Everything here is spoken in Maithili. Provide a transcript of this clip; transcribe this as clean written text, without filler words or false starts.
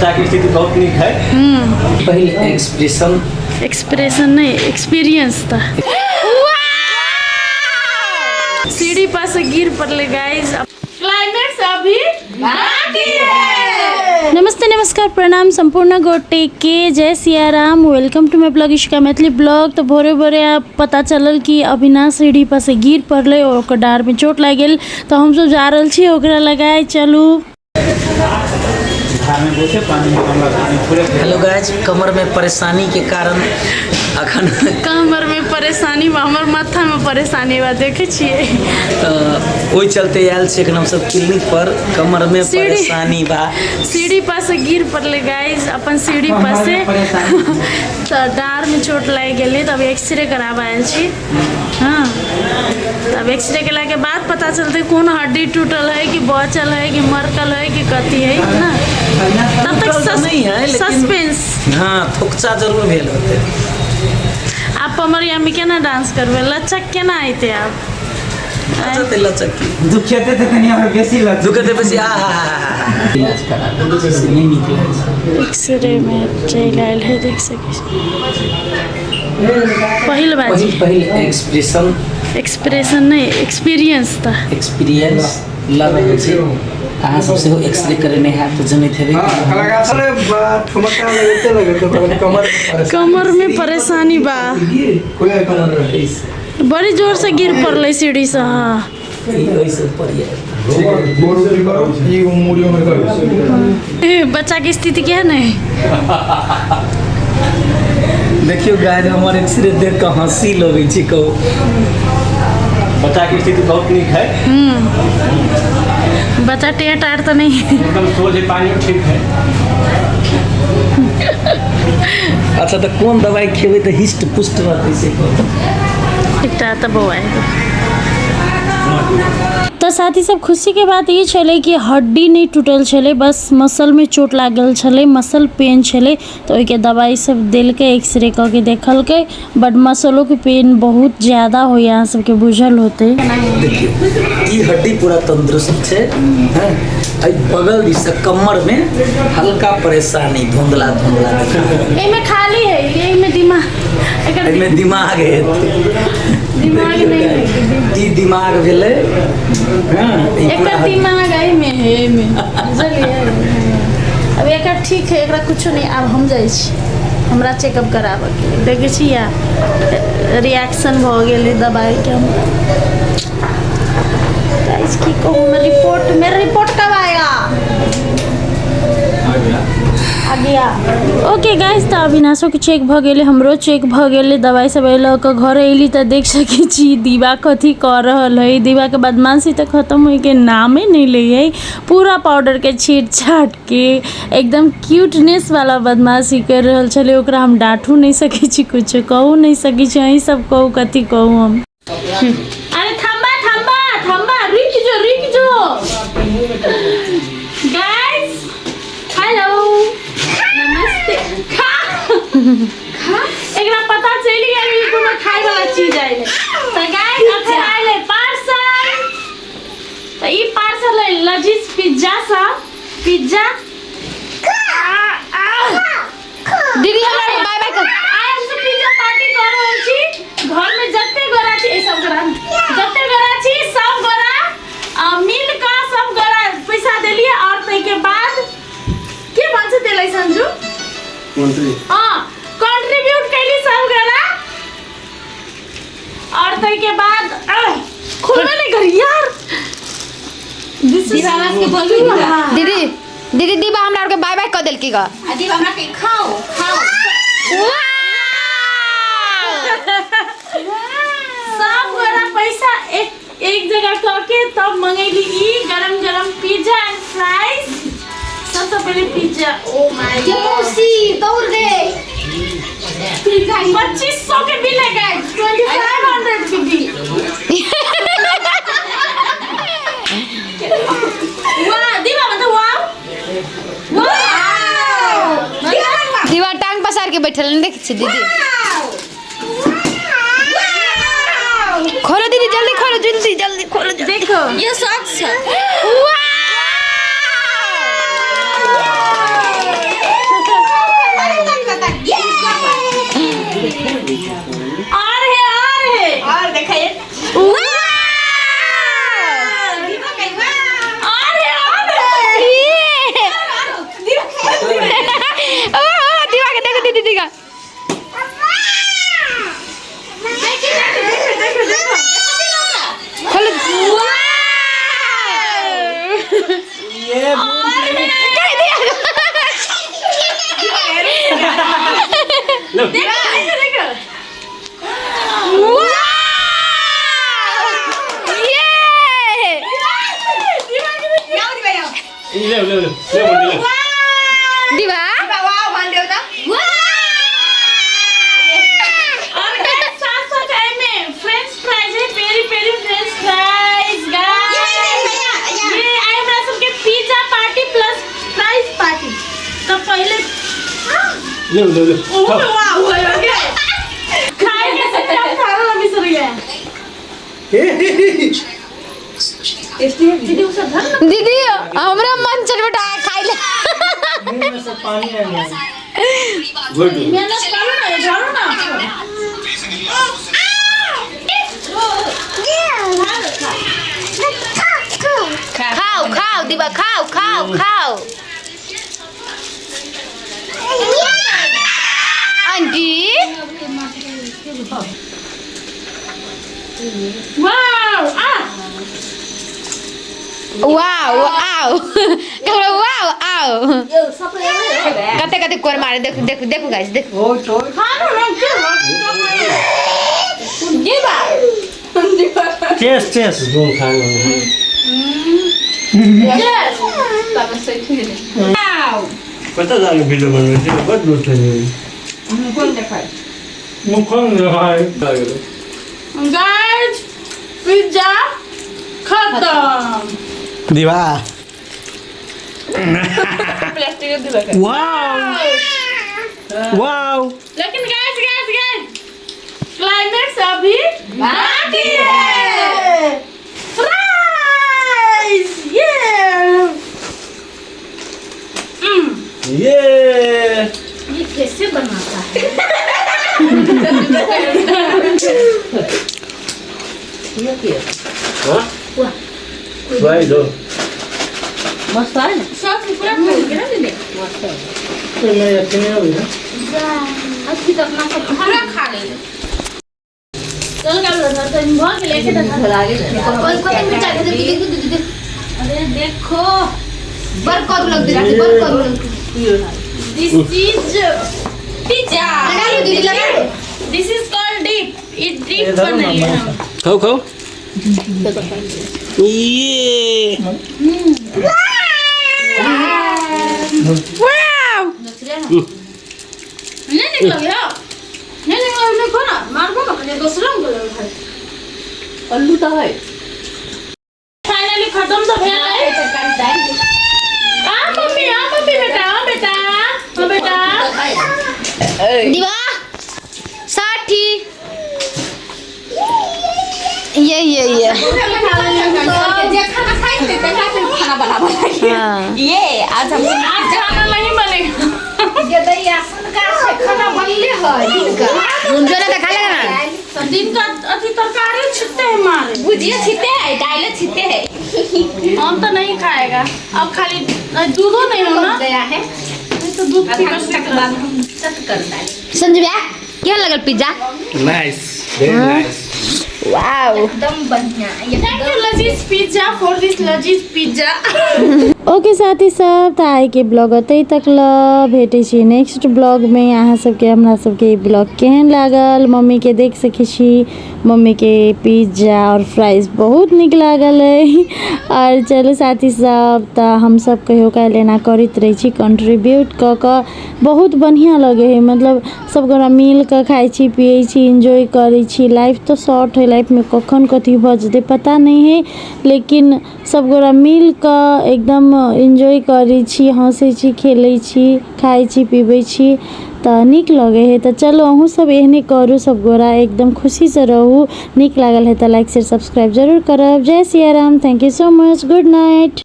बच्चा के स्थिति बहुत नीक है। पहिल एक्सप्रेशन। एक्सप्रेशन नहीं, एक्सपीरियंस था। सीढ़ी पर से गिर पड़ले गाइस। क्लाइमेक्स अभी बाकी है। नमस्ते, नमस्कार, प्रणाम संपूर्ण गोटे के, जय Siyaram. Welcome to my blog Ishika Maithili blog. तो भोरे भोरे आप पता चलल कि अविनाश सीढ़ी पर से गिर पड़ले और ओकर डाँड़ में चोट लागि गेल। तो हमसब जा रहल छी ओकरा लगाए। चलू। हेलो गाइज, कमर में परेशानी के कारण अखन कमर में परेशानी बा, हमर माथा में परेशानी बा, देखे छियै। तऽ ओहि चलते आयल छी एखन हमसब क्लिनिक पर। कमर में परेशानी बा। सीढ़ी पर से गिर पड़ले गाइज, अपन सीढ़ी पर से, तऽ डाँड़ में चोट लागि गेलै। तब एक्सरे कराबऽ आयल छी। हाँ, तब एक्सरे केलाके बाद पता चलतै कोन हड्डी टूटल है कि बचल है कि मरकल है कि कथी है ना। तब तक टूटल तऽ नहि है, लेकिन सस्पेंस। हाँ, थोकचा जरूर भेल होतै। आब पमरियामे केना डांस करबै? लचक केना अयतै आब? जते लचक की दुखेते तऽ कनि आओर बेसी लग दुखेते बेसी। आ हा हा हा, इलाज करा से नहि निकलै। एक्सरे में चलि आयल है, देख सकै छी। पहिल बाजी। पहिल पहिल एक्सप्रेशन। एक्सप्रेशन नहि, एक्सपीरियंस था। एक्सपीरियंस लऽ रहल छी। अहाँ सब सेहो एक्सरे करेने हैत तऽ जनैत हेबै। कमर में परेशानी बा, बड़ी जोर से गिर पड़ले सीढ़ी से। हाँ, ओहिसँ ऊपर यऽ। बच्चा के स्थिति केहन है? देखियौ गाइस, हमर एक्सरे देख कऽ हँसी लगै छै, कहू। बच्चा के स्थिति बहुत नीक है। बच्चा टेट आर तो नहीं? एकदम सोझ है, पानी ठीक है। अच्छा, तऽ कोन दवाइ खेबै तऽ हिष्ट पुष्ट रहतै, से कहू। एकटा तऽ बौआ हेतै। तऽ साथी सब, खुशीके बात ई छलै कि हड्डी नहि टूटल छलै, बस मसलमे चोट लागल छलै, मसल पेन छलै। तऽ ओहिके दबाइ सब देलकै, एक्सरे कऽ के देखलकै। बट मसलोके पेन बहुत ज्यादा होइए, अहाँ सबके बुझल होतै। देखियौ, ई हड्डी पूरा तंदुरुस्त छै। हैं, एहि बगल दिस कमर में हल्का परेशानी, धुंधला धुंधला देखा। एहिमे खाली है, एहिमे दिमाग एकर। एहिमे दिमाग हेतै। दिमाग नहीं है। ई दिमाग भेलै। हँ, ई पूरा एकर दिमाग एहिमे है, एहिमे, बुझलियै? अब एकर ठीक है, एकरा कुछो नहीं। आब हम जाइ छी हमरा चेकअप कराबऽके। देखै छी या रिएक्शन भऽ गेलै दबाइके हमरा। गाइस, की कहूँ मैं, रिपोर्ट, मेरा रिपोर्ट कब आएगा? आ गया। ओके गाइस, तऽ अविनाशोके चेक भऽ गेलै, हमरो चेक भऽ गेलै, दबाइ सब लऽ कऽ घर अयली तऽ देख सकै छी दीवा कथी कऽ रहल है। दीवाके बदमाशी तऽ खतम होइके नामे नहि लै है। पूरा पाउडरके छीट छाटके एकदम क्यूटनेस वाला बदमाशी करि रहल छलै। ओकरा हम डाँटू नहि सकै छी, किछो कहू नहि सकै छी। अहीं सब कहू, कथी कहू हम? अरे थांबा, थांबा, थांबा, रुक जो, रुक जो। गाइस, हेलो, नमस्ते। खा खा। एकरा पता चलि गेल ई कोनो खाय वाला चीज आइले। तऽ गाइस, अखन आइले पार्सल। तऽ ई पार्सल है लजीज पिज्जा सा पिज्जा। दीदी, हमरा के बाय बाय कर। आइ हमसब पिज्जा पार्टी कऽ रहल छी। घर में जते गोरा छी, ई सब गोरा, जते गोरा छी, सब गोरा मिल कऽ सब गोरा पैसा देलियै और ताहिके बाद के भन्छ त्यसलाई संजू? हाँ, कंट्रीब्यूट कैली सब गोरा और ताहिके बाद खुलबे नहीं करी यार। This is दीदी, हमरा के बोलबी। दीदी, दीदी, दीबा हमरा आर के बाय बाय कऽ देलकी ग। आ दीबा हमरा के खाओ, खाओ। सब गोरा पैसा एक एक जगह कऽ के तब मंगेली ई गरम गरम पिज्जा एंड फ्राइज। सबसे पहले पिज्जा। ओ my ये मौसी दौड़ गए। 2500 के बिल है गाइस, 2500 के बिल। वाह दीवा, मतलब वाह वाह। दीवा टांग पसार के बैठल ने देख छी। दीदी, खोलो दीदी, जल्दी खोलो, जल्दी जल्दी खोलो, जल्दी। देखो। ये सॉक्स है। ले ले ले ओहो में वाह हुआ के खाए के सच्चा खाना ना बिसर गया। दीदी उसे धर ना। दीदी हमरा मन चटपटा खाइ ले। मुंह में से पानी आ गया। गुड। मेहनत करो ना, धरो ना। खाओ खाओ दीबा, खाओ खाओ खाओ। आंटी वाओ आ वाओ आओ ककरो वाओ आओ। कते कते कोर मारे, देखो देखो देखो गाइस देखो। ओ तो खानो ना के चेस चेस दो खाना। कता जानु भिडियो बनबै छै, बड दोस्त है। मुखन देखाय। गाइस पिज्जा खत्म। दीवा वाओ वाओ। लेकिन गाइस गाइस गाइस क्लाइमेक्स अभी बाकी है। फ्राइज ये ये ये कैसे बनाता है? हां फ्राई दो। सॉस पूरा खोल के ना दीदी। मैं अच्छे नहीं अभी ना। पूरा खा ले। चल का बोल तो भऽ गेलै के देखा। कोई कोई मिर्चा दे दे दे दे दे। अरे देखो बर करू लग दे बर करू लग। This is pizza. लगा लो दीदी लगा लो। This is called dip. ये डिप धरो ना, बनाइए हम। खाओ खाओ। ये वाओ नहीं निकल गया, नहीं निकल देखो ना मारबो ना कने दूसरा को लग है। अल्लू तो है। फाइनली खत्म तो भेल है। आ मम्मी आ मम्मी बेटा आ बेटा आ बेटा। दीवा 60 ये ये ये जे खाना खाई ते तकरा से खाना बनाबऽ लागी। हाँ। ये आज हम आज खाना नहीं बनेगा। खाना बनले है दिन का। जो ना खा लेगा ना। दिन का अथी तरकारी छिटते हैं मारे। भुजिया छिते है, दाल छिते है। हम तो नहीं खाएगा अब, खाली दूधो नहीं हो ना। गया है नहीं तो दूध आधा पी घंटा के बाद हम चट कर डालेंगे। संजू भैया केहन लगल pizza? Nice, very nice. Wow एकदम बढ़िया। Thank you लजीज पिज्जा फॉर this लजीज पिज्जा। ओके साथी सब, तऽ आइके ब्लॉग ओतहि तक ल भेटै छी नेक्स्ट ब्लॉगमे। अहाँ सबके हमरा सबके ई ब्लॉग केहन लागल? मम्मीके देख सकै छी, मम्मीके पिज्जा और फ्राइज बहुत नीक लागल अइ। और चलू साथी सब, तऽ हमसब कहियो काल एना करैत रहै छी, कंट्रीब्यूट कऽ कऽ बहुत बढ़िआँ लगै हइ। मतलब सब गोरा मिल कऽ खाइ छी पियै छी, एन्जॉय करै छी। लाइफ तऽ शॉर्ट हइ, लाइफमे कखन कथी भऽ जेतै पता नहि हइ, लेकिन सब गोरा मिल कऽ एकदम एन्जॉय करै छी, हँसै छी, खेलै छी, खाइ छी, पीबै छी, तऽ नीक लगै हइ। तऽ चलू अहूँ सब एहने करू, सब गोरा एकदम खुशीसँ रहू। नीक लागल हइ तऽ लाइक शेयर सब्सक्राइब जरूर करब। जय Siyaram. Thank you so much. Good night.